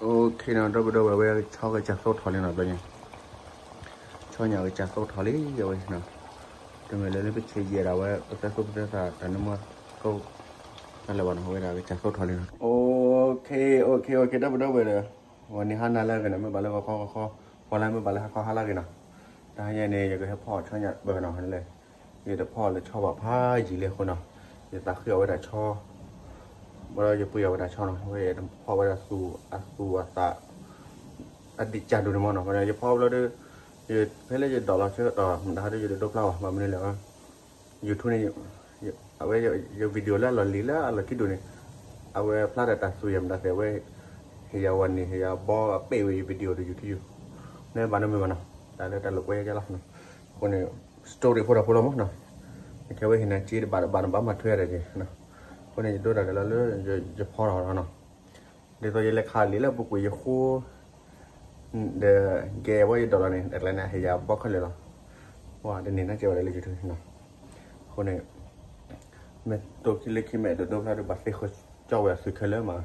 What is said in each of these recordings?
Okay နီၤ ဒီပုၢ်ဒီဝဲၢ် အဝဲဆီကစၢ်သိးထီၣ်လံနီၤ ဘျီညါ ဆီညၣ်ကစၢ်သိးထီၣ်လံ အဝဲနီၤ တမ့ၢ်လၢလၢပဆဲးယဲၢ်ဒၣ်ဝဲ ပသဲသိးပသဲသး တၢ်နမီသိး တၢ်လၢဘၣ်နီၤ အဝဲဒၣ်ကစၢ်သိးထီၣ်လံနီၤ Okay okay okay ဒီပုၢ်ဒီဝဲၢ်ဒီး ဝဲန့ၣ်ဟါနၤလၢအဂ့ၤနီၤ မ့ၢ်ဘၣ်လၢဂီၤခီဂီၤခီ ဖီလာ်မ့ၢ်ဘၣ်လၢဟါခီဟါလၢအဂ့ၤနီၤ တဟါညါန့ၣ် ယကဟဲဖီအီၣ်ဆီညၣ်ဘၣ်နီၤ လၢ ယတဖီအီၣ်လၢဆီဘၣ်ဖးယံာ်လံအဃိနီၤ ယသးဃ့အီၣ်ဝဲဒၣ်ဆီ ဘၣ်ဒီးယပှ့ၤအီၣ်ဝဲဒၣ်ဆီနီၤ ဝဲယတဖီအီၣ်ဝဲဒၣ်သူၣ်အသူၣ်အသး အဒံးကၢ်ဒိၣ်န့ၣ်မ့ၢ်နီၤ ယဖီဘျီဒီး ယဖဲလၢယဒိးလီၤဆၢကတီၢ် မတၤဟါဒီးယတဒိဖျါဘၣ် ဘၣ်မနုၤလဲၣ် YouTube န့ၣ် အဝဲ ယ video လၢအလီၢ်လံၤလၢအလီၢ်ခံဒိၣ်န့ၣ် အဝဲဖျါဒီးတၢ်သူၣ်ယၤမတၤသ့ၣ် အဝဲ ဟ့ၣ်ယၤဝဲန့ၣ် ဟ့ၣ်ယၤဘီအပ့ၢ်ဝဲယ video ဒီး YouTube န့ၣ်ဘၣ်နီတမံၤဘၣ်နီၤ တၢ်လၢတၢ်လိာ်ကွဲယါလီၤ အဃိန့ၣ် story ဖိတၢ်ဖိလီၤမ့ၢ်နီၤ ခဲဝဲဟ့ၣ်နၤစ့တဘၣ်တဘၣ်နဘၣ်မၤထွဲတၢ်က့ၤ အဃိန့ၣ် ယဒိတၢ်ကလီၤလၢ ယဖီထီၣ်နီၤ ဒ်သိးယလဲၤခးလံာ်လၢပူၤကွံာ်ယဃိ ဒီးကဲဝဲယဒိးလီၤန့ၣ် အကျဲန့ၣ် ဟ့ၣ်ယၤဘီခဲလၢာ်လီၤ ဝဲတန့ၢ်နၢ်ကဲဝဲဒၣ်လၢ YouTube နီၤ အဃိန့ၣ် မ့ၢ်တိၢ်ခံလၢခံမ့ၢ်ဒိၣ်ဒိဖျါဒီး ဘၣ်သ့ၣ်ဃီကၠီဝဲအသုးခဲလၢာ်မး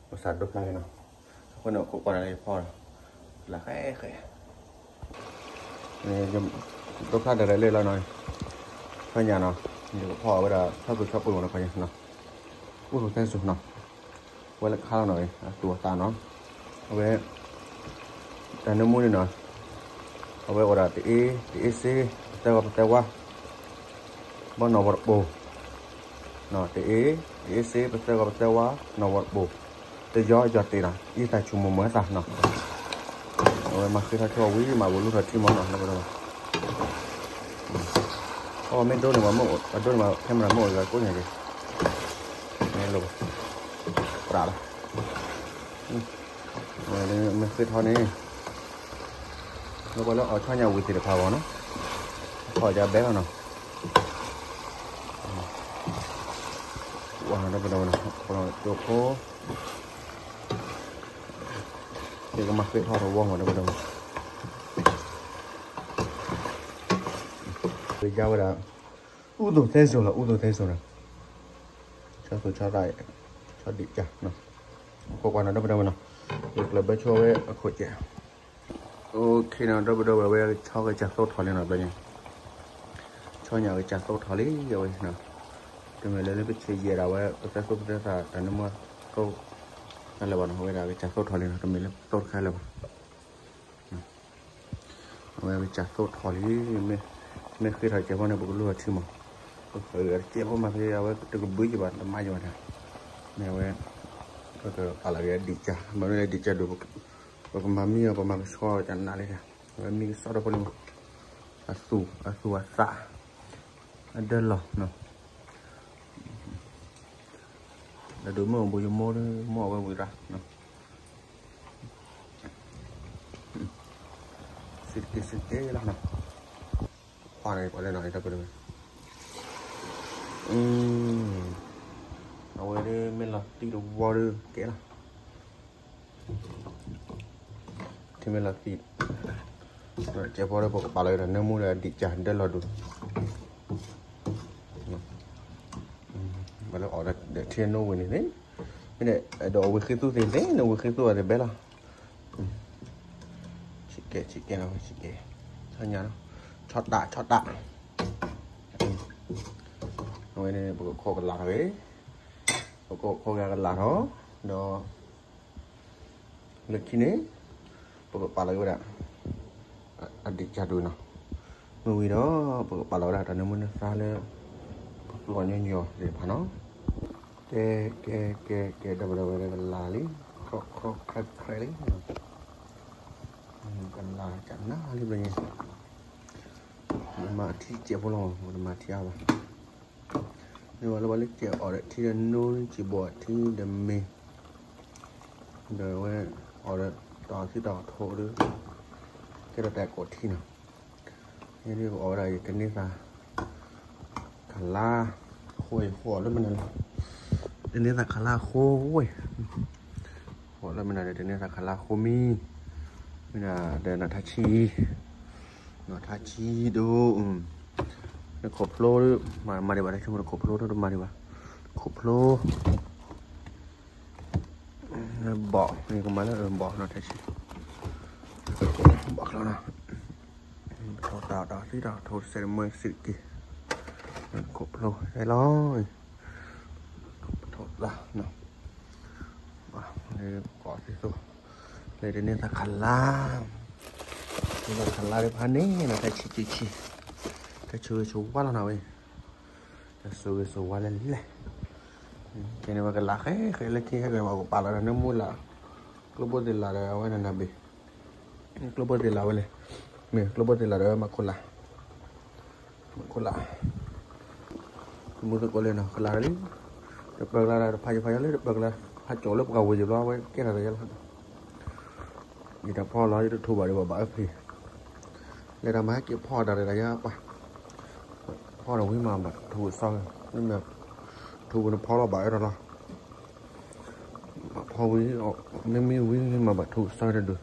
ပစးဒိဖျါက့ၤနီၤ အဃိန့ၣ် ခိးကွၢ်န့ၣ်လၢယဖီဒီး လၢဃဲဃဲ ဒိဖျါတရဲၣ်လၢလီၤနီၤ ဆီညၣ်နီၤ ယကဖီအီၣ်ဝဲဒၣ် ဆီသူၣ်ဆီပှ့ၤမ့ၢ်နီၤ ခီယဲနီၤ အိၣ်သူၣ်သဲစူၤနီၤ ဝဲလၢခါလီၤနီၤ အသူၣ်အသးနီၤ အဝဲ တၢ်နၢမူန့ၣ်နီၤ အဝဲအိၣ်ဒၣ်တအ့ တအ့စ့ ပသဲဂီၤပသဲဝါ ဘီနီၣ်ဝီတပိၤ တအ့ တအ့စ့ ပသဲဂီၤပသဲဝါ နီၣ်ဝီတပိၤ တယီယီၤတ့ၢ်နီၤ အံသၣ်ဆူၣ်မိၢ်မၢသၣ်နီၤ အဝဲမၤဃ့ထီၣ်ဆိဝံၤ မၤဘူးလူထီၣ်ထံမ့ၢ်နီၤ လၢပဒီ အဝဲမ့ၢ်ဒိန့ၣ် မ့ၢ်အဒိန့ၣ် camera မ့ၢ်အိၣ်ဂၤကိးညါက့ၤ မ့ၢ်လိၣ် ပြးလီၤ မ့ၢ်ဃ့ထီၣ်န့ၣ် လၢပှၤလၢအီၣ်ဆီညၣ်ဝံၤသ့ၣ်တဖၣ်ဘၣ်နီၤ ထီၣ်ယၤဘဲလီၤနီၤ ဝါဒီးပဒီဝဲနီၤ ခီလီၤကၠိဖိ ယကမၤဃ့ထီၣ်တဝီမ့ၢ်ဒီးပဒီ ယါဝဲဒၣ် အူသူၣ်သဲစိၤလီၤ အူသူၣ်သဲစိၤနီၤ ဆီသူၣ်ဆီသး ဆီဒံးကၢ် ခိးကွၢ်နီၤ ဒီပုၢ်ဒီဝဲၢ်နီၤ ယကျၢၢ်ဘၢဆိဝဲအခိၣ်ကဲး Okay နီၤ ဒီပုၢ်ဒီဝဲၢ် အဝဲဆီကစၢ်သိးထီၣ်လံနီၤ ဘျီညါ ဆီညၣ်ကစၢ်သိးထီၣ်လံ အဝဲ တမ့ၢ်လၢလၢပဆဲးယဲၢ်ဒၣ်ဝဲ ပသဲသိးပသဲသး တၢ်နၢမူသိး တၢ်လၢဘၣ်နီၤ အဝဲဒၣ်ကစၢ်သိးထီၣ်လံနီၤ တမ့ၢ်လၢသိးတခါလၢၤဘၣ် အဝဲကစၢ်သိးထီၣ်လံ မ့ၢ်ဃ့ထီၣ်ကဲးဖိန့ၣ် ပကလူထီၣ်ထံမး ပဃၢၤကဲးဖိမၤဖဲအဝဲတကဘုးယဘၣ် တမၤယဘၣ်တၢ် မ့ၢ်အဝဲ ပကပာ်လီၤက့ၤအဒံးကၢ် မ့ၢ်လၢဒံးကၢ်ဒိၣ် ပကမၤမံအီၤ ပမၤကဆှီအီၤကနးလံတၢ် အဝဲမံကစီဒီဖိန့ၣ်မး အသူၣ် အသူၣ်အသး အဒၢလီၤနီၤ ဒီးဒိၣ်မ့ၢ်အိၣ်ဘူးယမိၢ်ဒီး မိၢ်အဝဲဝံၤရၣ် စ့တက့ၢ်စ့တက့ၢ်လီၤနီၤ ခွါန့ၣ်ပှၤလဲၤနီၤ တၢ်ပၢၢ်တဝဲ အဝဲဒၣ်မ့ၢ်လီၤသံးတဝီဒီးကဲလီၤ ထံမ့ၢ်လီၤသံး ကဲဖိဒီးပကပာ်လီၤဝဲဒၣ်နၢမူဒီးအဒံးကၢ်ဒၢလီၤဒိၣ် ဘၣ်လၢအီၣ်ဒီးထံနိဝံၤန့ၣ်န့ၣ် မ့ၢ်ဒီးအဝံၤဃ့သူသ့ၣ်န့ၣ် နဝံၤဃ့သူအီၤသ့ၣ်ဘဲလီၤ ဆံးကဲဆံးကဲနီၤ ဆံးကဲ ဆီညါနီၤ ဆီတးဆီတး အဝဲန့ၣ် ပကခိးကလးထီၣ်ဂ့ၤ ပကခိးကလးထီၣ် ဒီး လၢခံန့ၣ် ပကပာ်လီၤက့ၤဝဲဒၣ် အဒံးကၢ်ဒိၣ်နီၤ မ့ၢ်ဝံၤဒီး ပကပာ်လီၤဝဲဒၣ်တၢ်နၢမူနၢသါလၢ ပသူၣ်အီၣ်ညီညီသ့ၣ်တဖၣ်နီၤ ကဲ ကဲ ကဲ ကဲ ဒီပုၢ်ဒီဝဲၢ် ကလးလံ ခီၣ်ခီၣ်ခရဲးခရဲးလံ ကလးကနၣ်လံဘျီညါ မၤထံကဲးဖိလီၤ မၤထံအါဘၣ် မ့ၢ်ဝဲလၢပှၤလၢကဲးအီၣ်ဒီးထံဒီးနိ စံာ်ဘိးထံဒီးမ့ၤ ဒီးဝဲအီၣ်ဒီးတၢ်အီၣ်သံတၢ်အီၣ်ထိးဒီး ကဲထီၣ်တၢ်ကိးထံနီၤ ယဒ်အီၣ်ဝဲဒၣ်ယကန့ၢ်သး ကလး ဃိယဃိအီၣ်လၢမနုၤလဲၣ် တန့ၢ်သးကလးဃိဝဲ ဃိလၢမနုၤဒီး တန့ၢ်သးကလးဃိမံၤ မ့ၢ်ဒီးနထါဆံ နထါဆံဒိၣ် နခိၣ်ဖျိ မၤဒံးဘၣ် တဆိကမိၣ်တခိၣ်ဖျိတမၤဒံးဘၣ် ခိၣ်ဖျိ ဘီၣ် ယကမၤလၢဘီၣ်နီၤ ထဲဆံ ဘီၣ်ချီနီၤ ထိးတၢ်တၢ်သံတၢ်ထိးတစဲးတမှဲစံးက့ၤ ခိၣ်ဖျိဟဲလီၤ ထိးတၢ်နီၤ ကိးသ့သိး လၢတန့ၢ်သးခလါ တန့ၢ်သးခလါဒီးဖးန့ၣ်နီၤ ထဲဆံဆံဆံ ထဲဆိဂ့ၤဆိဝါလီၤနီၤဝဲ ဆိဂ့ၤဆိဝါလဲၣ်လဲၣ် ကဲန့ၣ်ဝဲကလးဃဲဃဲလၢခံဟဲက့ၤ ပကပာ်လီၤဒီးနၢမူလၢ် ကျိဘိသ့ၣ်လၢ်ဒီးအဝဲနနဘ့ၣ် ကျိဘိသ့ၣ်လၢ်ဝဲလဲၣ် မ့ၢ်ကျိဘိသ့ၣ်လၢ်ဒီးမၤခိၣ်လၢ် မၤခိၣ်လၢ် မူသကိးလၢနီၤ ကလးလံ တပၢၤကလါတဖးယဖးယလၢတပၢၤကလါ ဖးကၠိလၢပှၤဝ့ၤယဘျီဝဲကဲထီၣ်တယလီၤ ယတဖီလီၤ ယတထူဘၣ်ဒီးဘၣ်ဘၣ်အဖံ လဲၤတၢ်မၤဟဲက့ၤဖီတၢ်ဒီးတၢ်ယါပှၤ ဖီဒီးဝံၤမးဘၣ်ထူကစီ မ့မ့ၢ်ထူပူၤနဖီလီၤဘၣ်အၢထီၣ်လီၤ ဖီဝံၤ မ့မ့ၢ်ဝံၤမးဘၣ်ထူကစီတဒု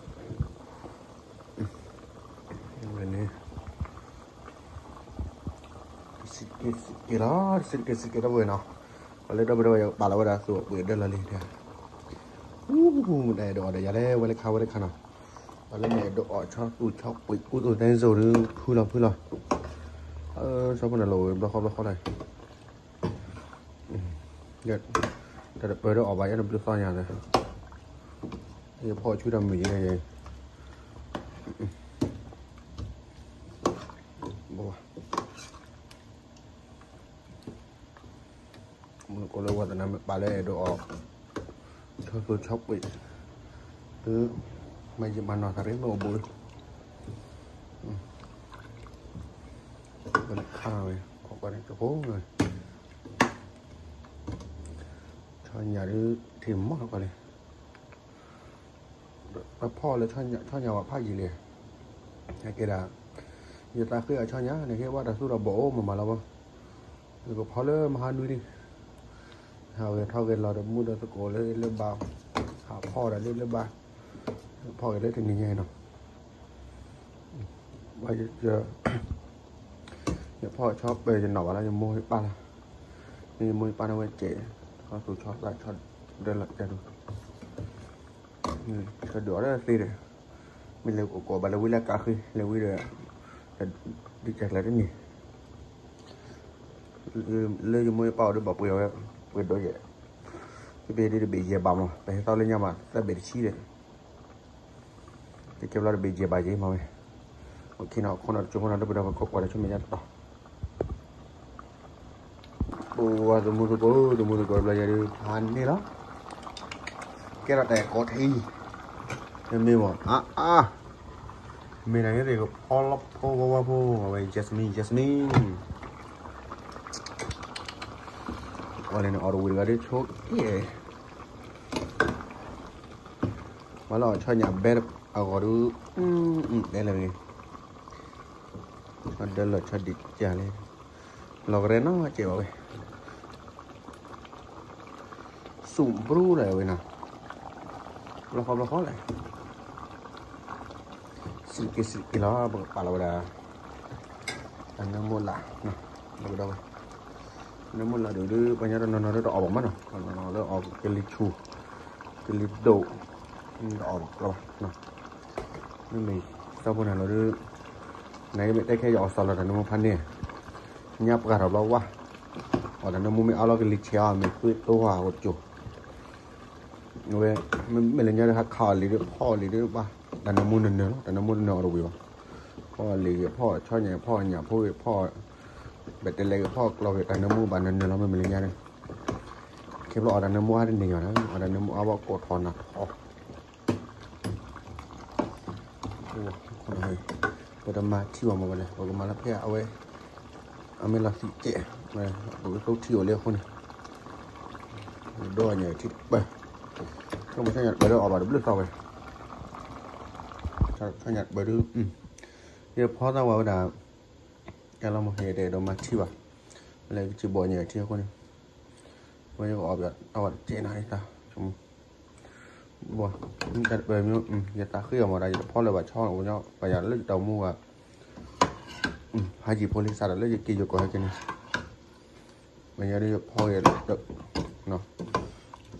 ဝဲန့ၣ် စံးက့ၤစံးက့ၤလီၤ စံးက့ၤစံးက့ၤတဝဲနီၤ ပှၤလၢဒီပုၢ်ဒီဝဲၢ်ယကပာ်လီၤဝဲဒၣ်သူၣ်အပှ့ၤဒၢလီၤလံ အူ မူတၢ်အဲၣ်ဒိးအီၣ်ဒီးယၤလဲၣ် ဝဲလၢခါဝဲလၢခါနီၤ ပှၤလၢမ့ၢ်အဲၣ်ဒိးအီၣ်ဆီသူၣ်ဆီပှ့ၤကူသိးသဲစိၤဒု ဖုလီၤဖုလီၤ ဆီဖိန့ၣ်လီၤဝဲဘျီဃီဘျီဃီလီၤ တၢ်တပၢၤဒီးအီၣ်ဘၣ်ယဲၢ်တဘျုးသီညါဒီး ယဖီၣ်ဆူတၢ်မုာ်ယဲၢ် မုၢ်ကိးလၢဝဲသနာ်မ့ၢ်ပာ်လၢအဲၣ်ဒိးအီၣ် ဆီသူၣ်ဆီပှ့ၤ တုၤ မၤယံာ်မၤနီၢ်သးရ့မ့ၢ်အိၣ်ဘူး ဝဲလၢခါဝဲ ခိးကွၢ်န့ၣ်တကိး ဆီညၣ်ဒု ထံၣ်မီၢ်လီၤကွၢ်လံ ပဖီၣ်လၢဆီညၣ်ဝဲဖးယံာ်လံ ဟဲကဲဒၣ် ယသးဃ့အီၤဆီညၣ်န့ၣ် ဟ့ၣ်ဝဲတၢ်သူၣ်ထီၣ်ဘီၣ်အိၣ်မးမးလီၤဘၣ် ယကဖီၣ်လၢမဟါနွံလံ ဟးဂဲၤထီၣ်ဂဲၤလီၤဒီးမူဒီးသကိးလၢလၢဘၣ် ဟးဖီၣ်ဒီးလၢလၢဘၣ် ဖီၣ်ဂဲၤလၢတနံၤညါအံၤနီၤ ဘၣ်ယ ယဖီၣ်ဆီပၢၤယနီၣ်ဘၣ်လီၤ ယမိၢ်ယပၢ်လီၤ မ့ၢ်ယမိၢ်ယပၢ်န့ၣ်ဝဲစဲး ဆီသူၣ်ဆီသးဆီဒၢလီၤကဲဒိၣ် ဆၢဒုးအီၤလၢသ့ဒီး မ့ၢ်လဲၤကိးဘၣ်လၢဝံလၢကးဃ့ လဲၤဝံဒီး ဒ်ကကျဲတနံၤ လၢယမိၢ်ယပၢ်အီၤဒုးဘၣ်ပှ့ၤအီၤဝဲ ပှ့ၤဒိးယဲၢ် တဘ့ၣ်ဒ်တဘ့ၣ်ယဲၢ်ဘးမး ပဟဲသီလၢညါမး သၢဘ့ၣ်တဆံဒီး တကဲဘျီတဘ့ၣ်ယဲၢ်ဘးယဲၢ်မးဝဲ အိၣ်ခ့နီၤ ခိၣ်နီၤတစိၢ်ဖိနီၤ လၢပဒီးပခိးကွၢ်ဒီးဆိမဲာ်ညါတတီၤ ပဝဲသမူသကိး သမူသကိးဘျီယဲဒုး ဖးန့ၣ်လီၤ ကဲထီၣ်တၢ်ကိးထံ မ့ၢ်မ့ၢ်မး အါအါ မ့ၢ်တၢ်ယဲသ့ၣ်ကဖီလီၤဖိဝါဝါဖိ အဝဲ Jasmine Jasmine ဝဲလၢန့ၣ် အီၣ်တဝံၤတဂၤဒုးဆိက့ ဝဲလၢအီၣ်ဆီညၣ်ဘဲအဂီၢ်ဒုး တဲလၢၤဂ့ၤ ဆီဒၢလီၤဆီဒံးကၢ်လဲၣ် လီၤကရဲနီၢ်ကဲးဘၣ်ဝဲ စူၣ်ဘြူလၢဝဲနီၤ ဘျီဃီဘျီဃီလဲၣ် စံးက့ၤစံးက့ၤလီၤ ပကပာ်လီၤဝဲဒၣ် တၢ်နၢမူလၢ် လီၤကဒီးဝဲ နၢမူလၢ်ဒုးဒုး ပှၤညါတနီၤနီၤဒုးတအီၣ်ဘၣ်မးနီၤ လၢအီၣ်ကလံၤဆူၣ် ကလံၤဒိၣ် တအီၣ်ဘၣ်ကျီဘၣ် မ့မ့ၢ်စီဖိန့ၣ်လီၤဒုး နကမ့ၢ်တဲခဲယအီၣ်စီၤလီၤတၢ်နၢမူဖးန့ၣ် ညါပှၢ်ထီၣ်ဘျီဝါ အီၣ်တၢ်နၢမူမ့ၢ်အါလီၤကလံၤဆဲးအီၤ မ့ၢ်သွံၣ်တိၢ်ဟးအိၣ်တကၠိၢ် ဝဲ မ့မ့ၢ်လၢညါဒုးဟးခးအီၤလံဒုး ဖီၣ်အီၤလံဒုးဘၣ် တၢ်နၢမူနၢၤနၢၤလီၤ တၢ်နၢမူတနၢၤအီၤတဝံၤဘၣ် ဖီၣ်အီၤလံဂ့ၤ ဖီၣ်ဆီညၣ် ဖီၣ်ညၣ်ဖိဂ့ၤ ဖီၣ် ဘဲးတဲလဲးဂ့ၤ ဖီၣ်ကျီဂ့ၤ တၢ်နၢမူဘၣ်နၢၤနၢၤလီၤ မ့မ့ၢ်လၢညါဒုး ခဲဘျီအီၣ်တၢ်နၢမူအါတန့ၢ်ယီၤဒီး အီၣ်တၢ်နၢမူအါဘၣ်ကိးထီၣ်နၢ်ထီၣ် ပတမၤထံဘၣ်မ့ၢ်ဝဲလဲၣ် ပကမၤလၢဖဲအဝဲ အမ့ၢ်လီၤသံးကဲး ပကသိထံအိၣ်လၢအဃိန့ၣ် ဒိးညၣ်ထံတပၢၢ် ဆိကမိၣ်ဆီညၣ်တပၢၢ်ဒုးအီၣ်ဘၣ်တဘျုးသီဝဲ ဆီညၣ်တပၢၢ်ဒုး ယဖီသးဝဲဝဲဒၣ် ကဲလီၤမ့ၢ်ယတအဲၣ်ဒိးမၤထံဘၣ် လၢကစံးဘီၣ်ညၣ်ထံအဃိန့ၣ် ဝဲယကအီၣ်ဘၣ်တၢ်ဝဲတကဲနၤ ယသး ဘၣ် တၢ်တပၢၢ်မ့ၢ် ယသးဃ့အီၤမးဒီး ယတဖီလၢၤဘၣ်ဆီ ပှၤညါလၢယတၢ်မူဂၤ ဖးယံာ်ဖိလံ စးထီၣ်လၢယက့ၤယကီၢ်ဟဲက့ၤန့ၣ် ပှၤညါဒုးယဖီဂ့ၤလၢ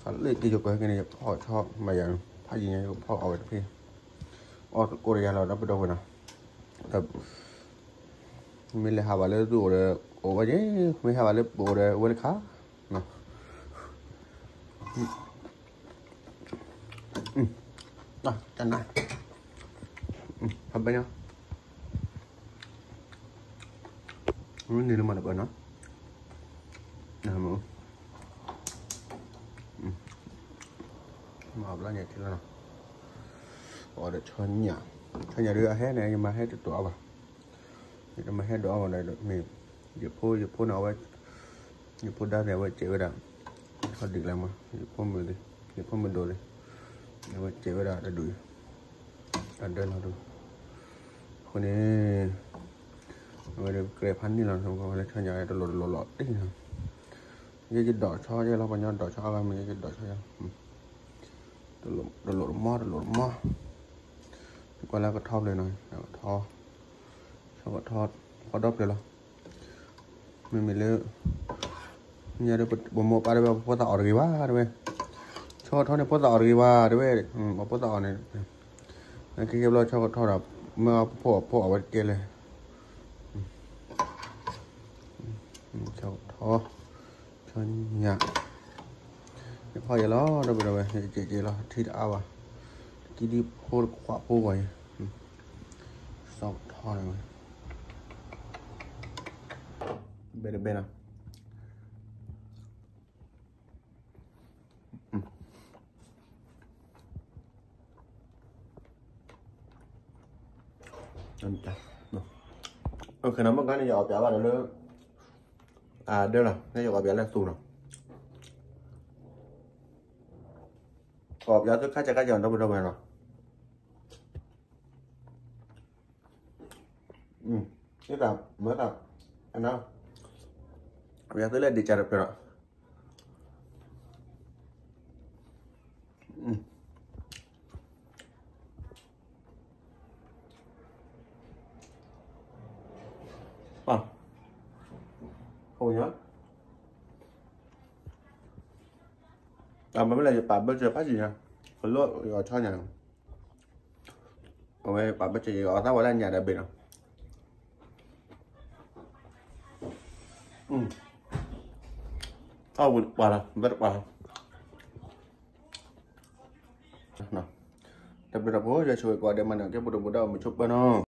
စး လၢက့ၤယကဟဲက့ၤန့ၣ် ယဖီၣ်ဆီ မၤယၤ ဖးယံၤညါ ယကဖီၣ်အီၣ်ဝဲတဖၣ် အီၣ်တကိးတယၤလီၤ ဒီပုၢ်ဒီဝဲၢ်နီၤ, ဒီး မ့ၢ်လဲၤဟးဘၣ်လၢသူၣ်အိၣ်ဒီး အိၣ်ဝဲက့ၤ, မ့ၢ်ဟးဘၣ်လၢပအိၣ်ဒီး ဝဲတခါ, တနၢ်, ဖးဘဲညီ, န့ၣ်လၢမၤတပၢၢ်နီၤ, မၤဘျီညါထံလီၤနီၤ, အီၣ်ဒီးဆီညၣ်, ဆီညၣ်ဒုးအဟဲန့ၣ် ယမၤဟဲတတိၤအီၣ်ဘၣ်, ယတမၤဟဲဒိးအီၣ်ဘၣ်ဒီး မ့ၢ် ယဖိ ယဖိန့ၣ်အဝဲ ယဖိဒါန့ၣ် အဝဲစဲးဝဲဒၣ် ထီၣ်ဒံးလၢမး ယဖိမုၣ်သ့ၣ် ယဖိမုၣ်ဒိၣ်သ့ၣ် အဝဲစဲးဝဲဒၣ်တဒူၣ်အံၤ အဒၢလီၤဒူၣ်, အဃိန့ၣ် အဝဲဒၣ်ကြဲးဖးန့ၣ်လီၤ လၢဆီညၣ်တလိၣ်တလိၣ်လီၤတံၢ်နီၤ, ယဲယဒိးဆီယဲလီၤ ပှၤညီဒိးဆီအါဂၤမ့ၢ် ယဲယဒိးဆီယဲ တလိၣ်တမီ တလိၣ်တမီ, ကွၢ်လၢကထီဖျၢၣ်နီၤ ကထီ, ဆီကထီ ဖီဒီဖျၢၣ်လီၤ, မ့မ့ၢ်လၢ ညါဒီး ပမိၢ်ပၢ်တဲဝဲ ပဖိသၣ်အီၣ်တဂ့ၤဘၣ်တဲဝဲ, ဆီကထီန့ၣ်ဖိသၣ်အီၣ်တဂ့ၤဘၣ်တဲဝဲ, ပဖိသၣ်အီၣ်န့ၣ် ကဲကဲဘျီဆီကထီဒီး မ့ၢ်အဖိအီၣ်ဖိအီၣ်ဝဲတကဲလဲၣ်, ဆီကထီ ဆီညၣ်, ယဖီၣ်ယဲလီၤ ဒီပုၢ်ဒီဝဲၢ် ယကဲကဲလီၤ ထံတအါဘၣ်, တကံဒံဖိတခွးဖိဂီၢ်အံၤ, ဆီကထီန့ၣ်ဝဲ, ဘဲတဘဲနီၤ OK နီၤ မ့ၢ်ကါန့ၣ် ယအီၣ်ပျးဘၣ်ဒီးလၢ အဒၢလီၤ န့ၣ်ယအီၣ်ပျးလၢသူနီၤ, အီၣ်ပျးသုခါကကါကီၤ ဒီပုၢ်ဒီဝဲၢ်နီၤ, မ့ၢ်တၢ် မ့ၢ်တၢ် အနၢ် အီၣ်ပျးသုလၢဒံးကၢ်တဖျၢၣ်ဒီး ပၢ် ဟိညါ အမ့ၢ်လၢယပာ်ဘၢစၢၤဖးယံၤညါ ကလီယအီၣ်ဆီညါ အဝဲပာ်ဘၢစၢၤယအီၣ်သးဝဲလၢညၣ်ဒီးဘ့ၣ်နီၤ အဝဲတပှၢ်လီၤ ဘဲတပှၢ်လီၤ တၢ်ဘျုးတၢ်ဖှိၣ် ယွၤဆိၣ်ဂ့ၤကိးဂၤဒဲးမးန့ၣ် ကဲပဒိၣ်ပဒိၣ်မုာ်ဆိးပၢၤနီၤ